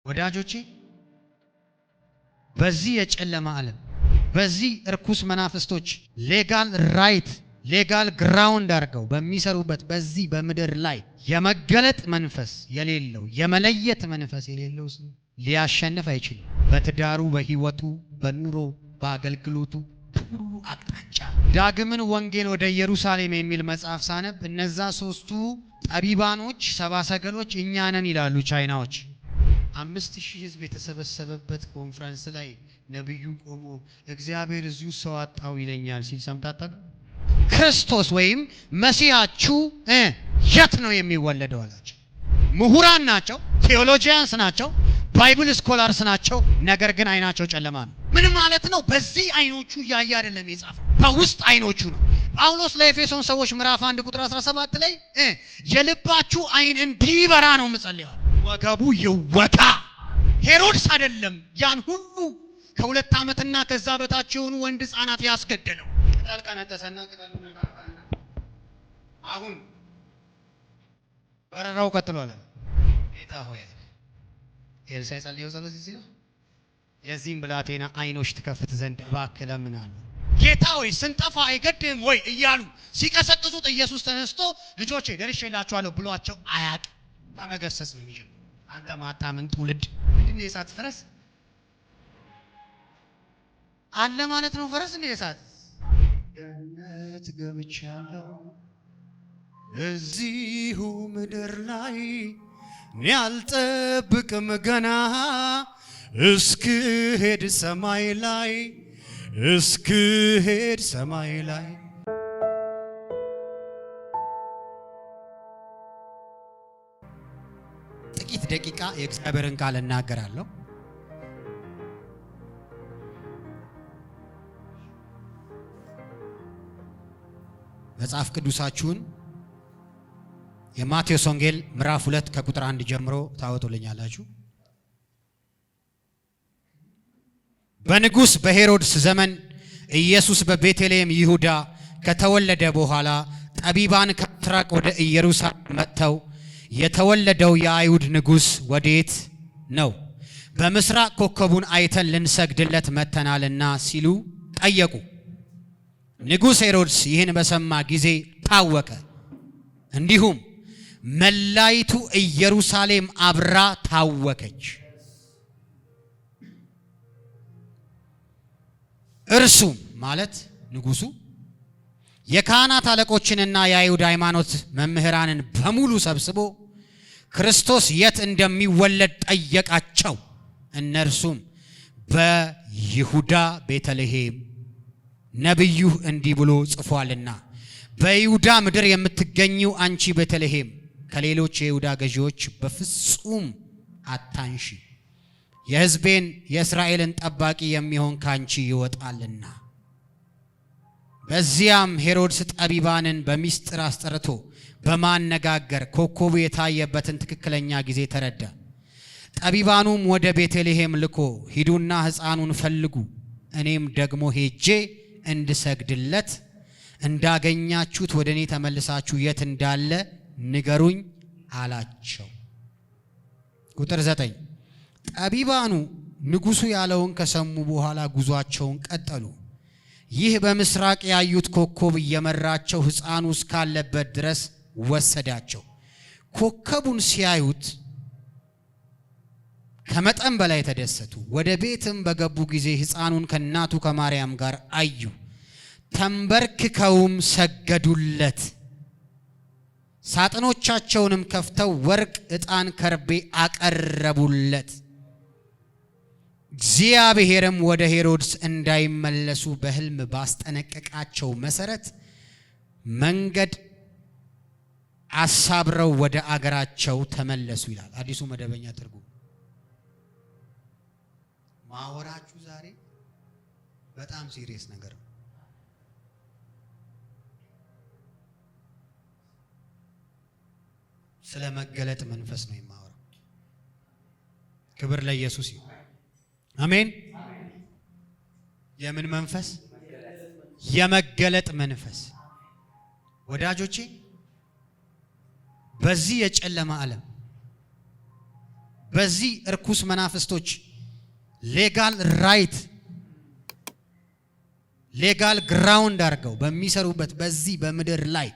ወዳጆቼ፣ በዚህ የጨለማ ዓለም፣ በዚህ እርኩስ መናፍስቶች legal right, legal ground አድርገው በሚሰሩበት በዚህ በምድር ላይ የመገለጥ መንፈስ የሌለው፣ የመለየት መንፈስ የሌለው ሰው ሊያሸንፍ አይችልም። በትዳሩ፣ በህይወቱ፣ በኑሮ፣ በአገልግሎቱ ሁሉ አቅጣጫ። ዳግምን ወንጌል ወደ ኢየሩሳሌም የሚል መጽሐፍ ሳነብ እነዛ ሶስቱ ጠቢባኖች ሰባ ሰገሎች እኛ ነን ይላሉ ቻይናዎች። 5,000 ህዝብ የተሰበሰበበት ኮንፈረንስ ላይ ነቢዩ ቆሞ "እግዚአብሔር እዚሁ ሰው አጣው ይለኛል" ሲል ሰምታታል። "ክርስቶስ ወይም መሲሐችሁ የት ነው የሚወለደው?" አላቸው። ምሁራን ናቸው፣ theologians ናቸው፣ Bible scholars ናቸው። ነገር ግን አይናቸው ጨለማ ነው። ምን ማለት ነው? በዚህ አይኖቹ እያየ አይደለም የጻፈው፣ በውስጥ አይኖቹ ነው። ጳውሎስ ለኤፌሶን ሰዎች ምዕራፍ 1 ቁጥር 17 ላይ "የልባችሁ አይን እንዲበራ ነው የምጸልየው።" ወገቡ ይወጋ። ሄሮድስ አይደለም ያን ሁሉ ከ2 ዓመትና ከዛ በታች የሆኑ ወንድ ህፃናት ያስገደለው። ቅጠል ቀነጠሰና ቅጠሉን ነካካና "አሁን በረራው ቀጥሏል።" ጌታ ሆይ፣ ኤልሳ የጸለየው ጸሎት እዚህ ነው። "የዚህም ብላቴና አይኖች ትከፍት ዘንድ እባክህ እለምንሃለሁ። ጌታ ሆይ፣ ስንጠፋ አይገድህም ወይ?" እያሉ ሲቀሰቅሱት ኢየሱስ ተነስቶ "ልጆቼ፣ ደርሼላችኋለሁ" ብሏቸው አያውቅም። በመገሰጽ ነው የሚጀምረው። አንተ ማታምን ትውልድ! ምንድን ነው፣ የእሳት ፈረስ አለ ማለት ነው? ፈረስ እንደ የእሳት ገነት ገብቻለሁ እዚሁ ምድር ላይ፣ እኔ አልጠብቅም ገና እስክሄድ ሰማይ ላይ፣ እስክሄድ ሰማይ ላይ። ጥቂት ደቂቃ የእግዚአብሔርን ቃል እናገራለሁ። መጽሐፍ ቅዱሳችሁን የማቴዎስ ወንጌል ምዕራፍ 2 ከቁጥር 1 ጀምሮ ታወጡልኛላችሁ። በንጉሥ በሄሮድስ ዘመን ኢየሱስ በቤተልሔም ይሁዳ ከተወለደ በኋላ ጠቢባን ከምስራቅ ወደ ኢየሩሳሌም መጥተው "የተወለደው የአይሁድ ንጉሥ ወዴት ነው? በምስራቅ ኮከቡን አይተን ልንሰግድለት መጥተናልና" ሲሉ ጠየቁ። ንጉሥ ሄሮድስ ይህን በሰማ ጊዜ ታወከ፣ እንዲሁም መላይቱ ኢየሩሳሌም አብራ ታወከች። እርሱም፣ ማለት ንጉሱ፣ የካህናት አለቆችንና የአይሁድ ሃይማኖት መምህራንን በሙሉ ሰብስቦ ክርስቶስ የት እንደሚወለድ ጠየቃቸው። እነርሱም "በይሁዳ ቤተልሔም፣ ነቢዩ እንዲህ ብሎ ጽፏልና፣ በይሁዳ ምድር የምትገኚው አንቺ ቤተልሔም ከሌሎች የይሁዳ ገዢዎች በፍጹም አታንሺ፣ የሕዝቤን የእስራኤልን ጠባቂ የሚሆን ካንቺ ይወጣልና።" በዚያም ሄሮድስ ጠቢባንን በሚስጥር አስጠርቶ በማነጋገር ኮከቡ የታየበትን ትክክለኛ ጊዜ ተረዳ። ጠቢባኑም ወደ ቤተልሔም ልኮ "ሂዱና ሕፃኑን ፈልጉ፣ እኔም ደግሞ ሄጄ እንድሰግድለት እንዳገኛችሁት ወደ እኔ ተመልሳችሁ የት እንዳለ ንገሩኝ" አላቸው። ቁጥር 9። ጠቢባኑ ንጉሡ ያለውን ከሰሙ በኋላ ጉዟቸውን ቀጠሉ። ይህ በምስራቅ ያዩት ኮከብ እየመራቸው ሕፃኑ እስካለበት ድረስ ወሰዳቸው። ኮከቡን ሲያዩት ከመጠን በላይ ተደሰቱ። ወደ ቤትም በገቡ ጊዜ ሕፃኑን ከእናቱ ከማርያም ጋር አዩ። ተንበርክከውም ሰገዱለት። ሳጥኖቻቸውንም ከፍተው ወርቅ፣ ዕጣን፣ ከርቤ አቀረቡለት። እግዚአብሔርም ወደ ሄሮድስ እንዳይመለሱ በሕልም ባስጠነቀቃቸው መሰረት መንገድ አሳብረው ወደ አገራቸው ተመለሱ ይላል አዲሱ መደበኛ ትርጉም። ማወራችሁ ዛሬ በጣም serious ነገር ነው። ስለ መገለጥ መንፈስ ነው የማወራው። ክብር ለኢየሱስ ይሁን። አሜን። የምን መንፈስ? የመገለጥ መንፈስ። ወዳጆቼ፣ በዚህ የጨለማ ዓለም፣ በዚህ እርኩስ መናፍስቶች legal right, legal ground አድርገው በሚሰሩበት በዚህ በምድር ላይ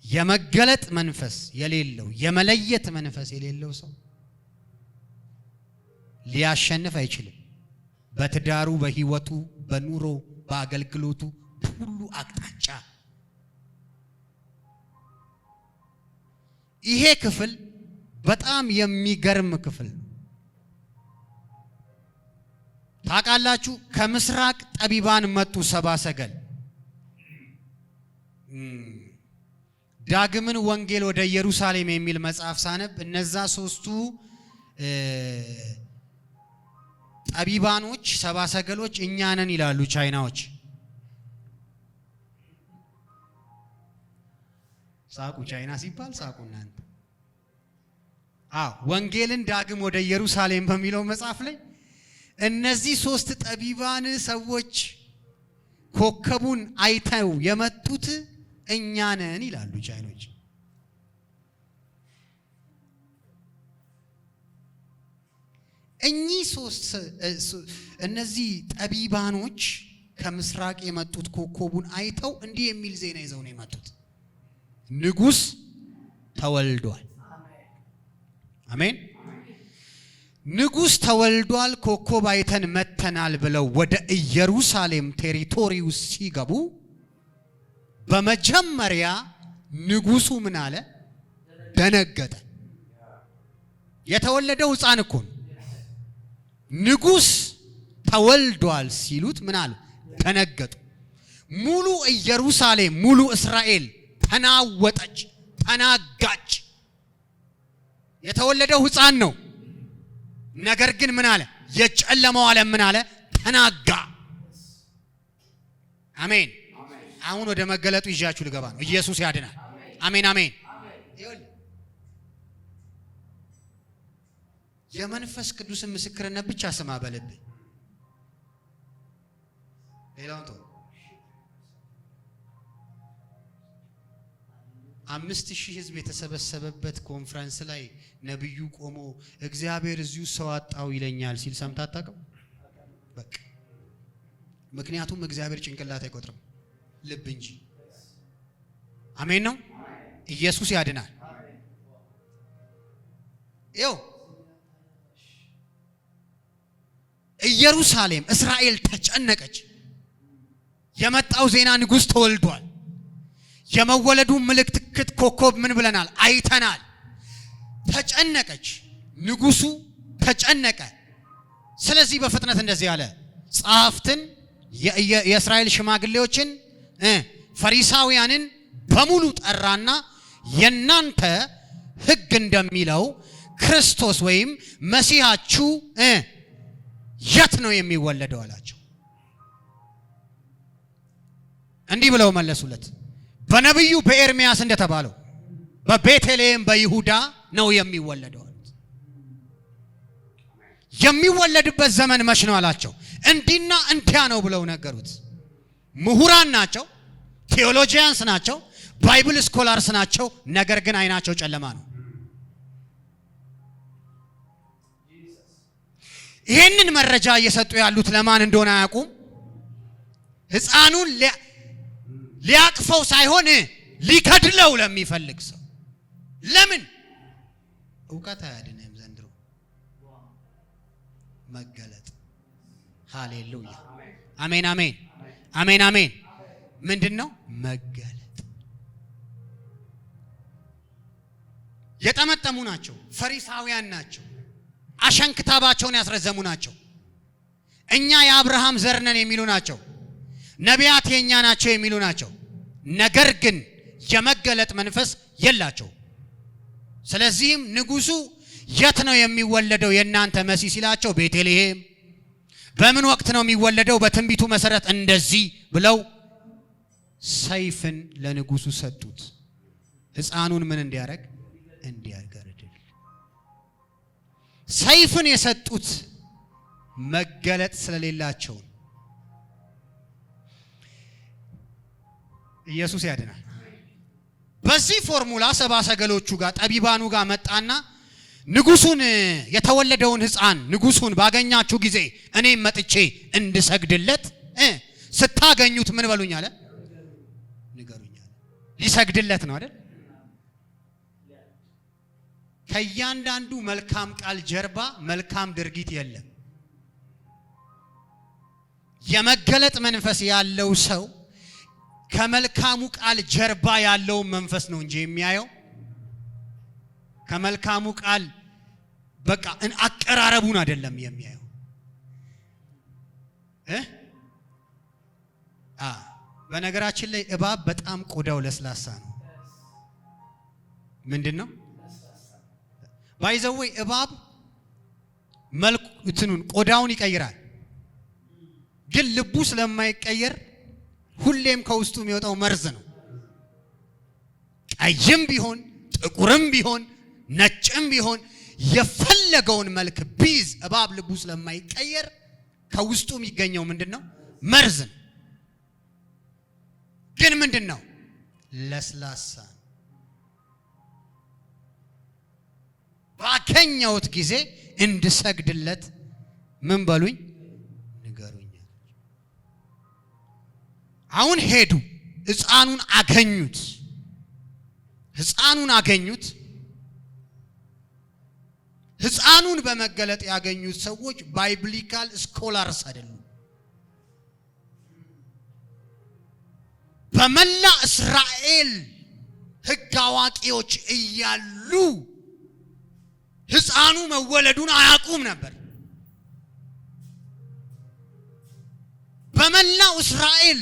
የመገለጥ መንፈስ የሌለው፣ የመለየት መንፈስ የሌለው ሰው ሊያሸንፍ አይችልም። በትዳሩ፣ በህይወቱ፣ በኑሮ፣ በአገልግሎቱ፣ በሁሉ አቅጣጫ። ይሄ ክፍል በጣም የሚገርም ክፍል ነው። ታውቃላችሁ፣ ከምስራቅ ጠቢባን መጡ ሰባ ሰገል። ዳግምን ወንጌል ወደ ኢየሩሳሌም የሚል መጽሐፍ ሳነብ እነዛ ሶስቱ ጠቢባኖች ሰባ ሰገሎች እኛ ነን ይላሉ ቻይናዎች። ሳቁ፣ ቻይና ሲባል ሳቁ እናንተ። አዎ፣ ወንጌልን ዳግም ወደ ኢየሩሳሌም በሚለው መጽሐፍ ላይ እነዚህ ሶስት ጠቢባን ሰዎች ኮከቡን አይተው የመጡት እኛ ነን ይላሉ ቻይኖች። እኚህ ሶስት እነዚህ ጠቢባኖች ከምስራቅ የመጡት ኮከቡን አይተው እንዲህ የሚል ዜና ይዘው ነው የመጡት። ንጉስ ተወልዷል። አሜን። ንጉስ ተወልዷል፣ ኮከብ አይተን መተናል ብለው ወደ ኢየሩሳሌም territory ው ሲገቡ በመጀመሪያ ንጉሱ ምን አለ? ደነገጠ። የተወለደው ሕፃን እኮ ነው። ንጉስ ተወልዷል ሲሉት ምን አሉ? ደነገጡ። ሙሉ ኢየሩሳሌም፣ ሙሉ እስራኤል ተናወጠች፣ ተናጋች። የተወለደው ሕፃን ነው። ነገር ግን ምን አለ? የጨለማው ዓለም ምን አለ? ተናጋ። አሜን። አሁን ወደ መገለጡ ይዣችሁ ልገባ ነው። ኢየሱስ ያድናል። አሜን አሜን። የመንፈስ ቅዱስን ምስክርነት ብቻ ስማ በልብ፣ ሌላውን ተው። 5,000 ህዝብ የተሰበሰበበት ኮንፈረንስ ላይ ነብዩ ቆሞ እግዚአብሔር እዚሁ ሰው አጣው ይለኛል ሲል ሰምተህ አታውቅም? በቃ ምክንያቱም እግዚአብሔር ጭንቅላት አይቆጥርም፣ ልብ እንጂ። አሜን ነው። ኢየሱስ ያድናል። ይኸው ኢየሩሳሌም እስራኤል ተጨነቀች። የመጣው ዜና ንጉሥ ተወልዷል። የመወለዱ ምልክት ኮከብ ምን ብለናል? አይተናል። ተጨነቀች። ንጉሱ ተጨነቀ። ስለዚህ በፍጥነት እንደዚህ አለ፣ ጸሐፍትን፣ የእስራኤል ሽማግሌዎችን፣ ፈሪሳውያንን በሙሉ ጠራና የናንተ ሕግ እንደሚለው ክርስቶስ ወይም መሲሐችሁ የት ነው የሚወለደው አላቸው። እንዲህ ብለው መለሱለት፣ በነቢዩ በኤርሚያስ እንደተባለው በቤተልሔም በይሁዳ ነው የሚወለደው አሉት። የሚወለድበት ዘመን መች ነው አላቸው። እንዲና እንዲያ ነው ብለው ነገሩት። ምሁራን ናቸው፣ theologians ናቸው፣ Bible scholars ናቸው። ነገር ግን አይናቸው ጨለማ ነው። ይህንን መረጃ እየሰጡ ያሉት ለማን እንደሆነ አያውቁም። ሕፃኑን ሊያቅፈው ሳይሆን ሊገድለው ለሚፈልግ ሰው። ለምን እውቀት አያድንም ዘንድሮ መገለጥ። ሃሌሉያ አሜን አሜን አሜን አሜን። ምንድን ነው መገለጥ? የጠመጠሙ ናቸው፣ ፈሪሳውያን ናቸው፣ አሸንክታባቸውን ያስረዘሙ ናቸው። እኛ የአብርሃም ዘር ነን የሚሉ ናቸው። ነቢያት የኛ ናቸው የሚሉ ናቸው። ነገር ግን የመገለጥ መንፈስ የላቸው። ስለዚህም ንጉሱ የት ነው የሚወለደው የእናንተ መሲህ ሲላቸው ቤተልሔም። በምን ወቅት ነው የሚወለደው? በትንቢቱ መሰረት እንደዚህ ብለው ሰይፍን ለንጉሱ ሰጡት። ሕፃኑን ምን እንዲያደርግ? እንዲያገርድል። ሰይፍን የሰጡት መገለጥ ስለሌላቸው። ኢየሱስ ያድናል። በዚህ ፎርሙላ ሰባ ሰገሎቹ ጋር ጠቢባኑ ጋር መጣና ንጉሱን የተወለደውን ሕፃን ንጉሱን ባገኛችሁ ጊዜ እኔም መጥቼ እንድሰግድለት ስታገኙት ምን በሉኝ አለ? ንገሩኝ አለ። ሊሰግድለት ነው አይደል? ከእያንዳንዱ መልካም ቃል ጀርባ መልካም ድርጊት የለም። የመገለጥ መንፈስ ያለው ሰው ከመልካሙ ቃል ጀርባ ያለውን መንፈስ ነው እንጂ የሚያየው ከመልካሙ ቃል በቃ አቀራረቡን አይደለም የሚያየው። እ አ በነገራችን ላይ እባብ በጣም ቆዳው ለስላሳ ነው። ምንድን ነው by the way እባብ መልኩ እንትኑን ቆዳውን ይቀይራል፣ ግን ልቡ ስለማይቀየር ሁሌም ከውስጡ የሚወጣው መርዝ ነው። ቀይም ቢሆን ጥቁርም ቢሆን ነጭም ቢሆን የፈለገውን መልክ ቢይዝ እባብ ልቡ ስለማይቀየር ከውስጡ የሚገኘው ምንድን ነው? መርዝ ነው። ግን ምንድን ነው? ለስላሳ ነው። ባገኘሁት ጊዜ እንድሰግድለት ምን በሉኝ ንገሩኝ። አሁን ሄዱ፣ ሕፃኑን አገኙት። ሕፃኑን አገኙት። ሕፃኑን በመገለጥ ያገኙት ሰዎች biblical scholars አይደሉም። በመላ እስራኤል ሕግ አዋቂዎች እያሉ ሕፃኑ መወለዱን አያውቁም ነበር። በመላው እስራኤል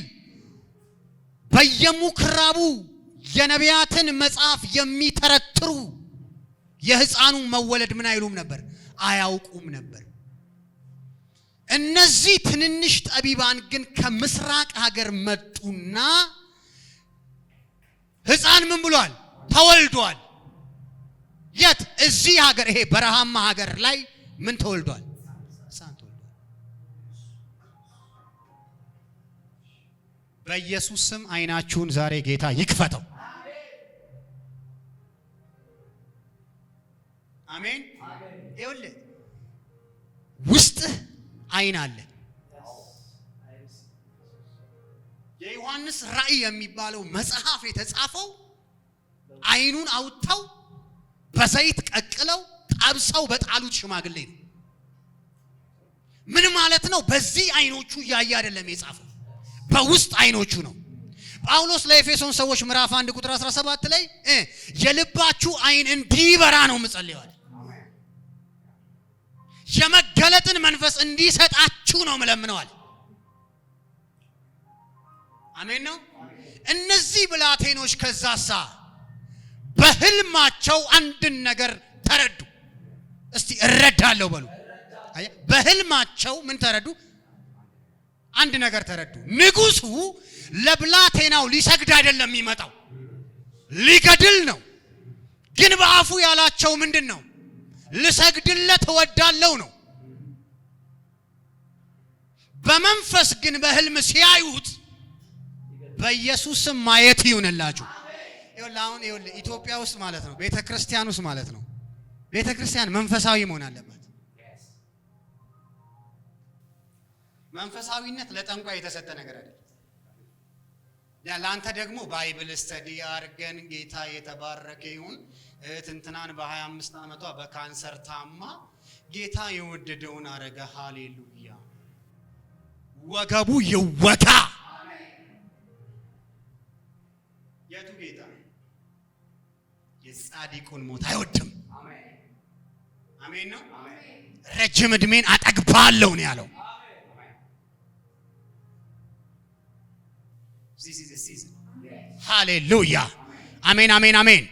በየምኩራቡ የነቢያትን መጽሐፍ የሚተረትሩ የሕፃኑ መወለድ ምን አይሉም ነበር? አያውቁም ነበር። እነዚህ ትንንሽ ጠቢባን ግን ከምስራቅ ሀገር መጡና ሕፃን ምን ብሏል? ተወልዷል። የት? እዚህ ሀገር፣ ይሄ በረሃማ ሀገር ላይ ምን ተወልዷል? ሕፃን ተወልዷል። በኢየሱስ ስም አይናችሁን ዛሬ ጌታ ይክፈተው። አሜን። ይኸውልህ ውስጥህ አይን አለ። የዮሐንስ ራእይ የሚባለው መጽሐፍ የተጻፈው አይኑን አውጥተው በዘይት ቀቅለው ጠብሰው በጣሉት ሽማግሌ ነው። ምን ማለት ነው? በዚህ አይኖቹ እያየ አይደለም የጻፈው፣ በውስጥ አይኖቹ ነው። ጳውሎስ ለኤፌሶን ሰዎች ምዕራፍ 1 ቁጥር 17 ላይ የልባችሁ አይን እንዲበራ ነው ምጸልየው አለ። የመገለጥን መንፈስ እንዲሰጣችሁ ነው ምለምነው አለ። አሜን ነው። እነዚህ ብላቴኖች ከዛሳ በህልማቸው አንድን ነገር ተረዱ። እስቲ እረዳለሁ በሉ። በህልማቸው ምን ተረዱ? አንድ ነገር ተረዱ። ንጉሱ ለብላቴናው ሊሰግድ አይደለም የሚመጣው፣ ሊገድል ነው። ግን በአፉ ያላቸው ምንድን ነው? ልሰግድለት እወዳለሁ ነው። በመንፈስ ግን በህልም ሲያዩት በኢየሱስ ስም ማየት ይሁንላችሁ። ይኸውልህ አሁን ይኸውልህ ኢትዮጵያ ውስጥ ማለት ነው፣ ቤተ ክርስቲያን ውስጥ ማለት ነው፣ ቤተ ክርስቲያን መንፈሳዊ መሆን አለባት። መንፈሳዊነት ለጠንቋይ የተሰጠ ነገር አይደለም። ለአንተ ደግሞ Bible study አድርገን ጌታ የተባረከ ይሁን እህት እንትናን በ25 ዓመቷ በካንሰር ታማ ጌታ የወደደውን አረገ። ሃሌሉያ! ወገቡ ይወጋ። የቱ ጌታ የጻድቁን ሞት አይወድም። አሜን ነው። ረጅም ዕድሜን አጠግባለሁ ነው ያለው። ሃሌሉያ! አሜን፣ አሜን፣ አሜን።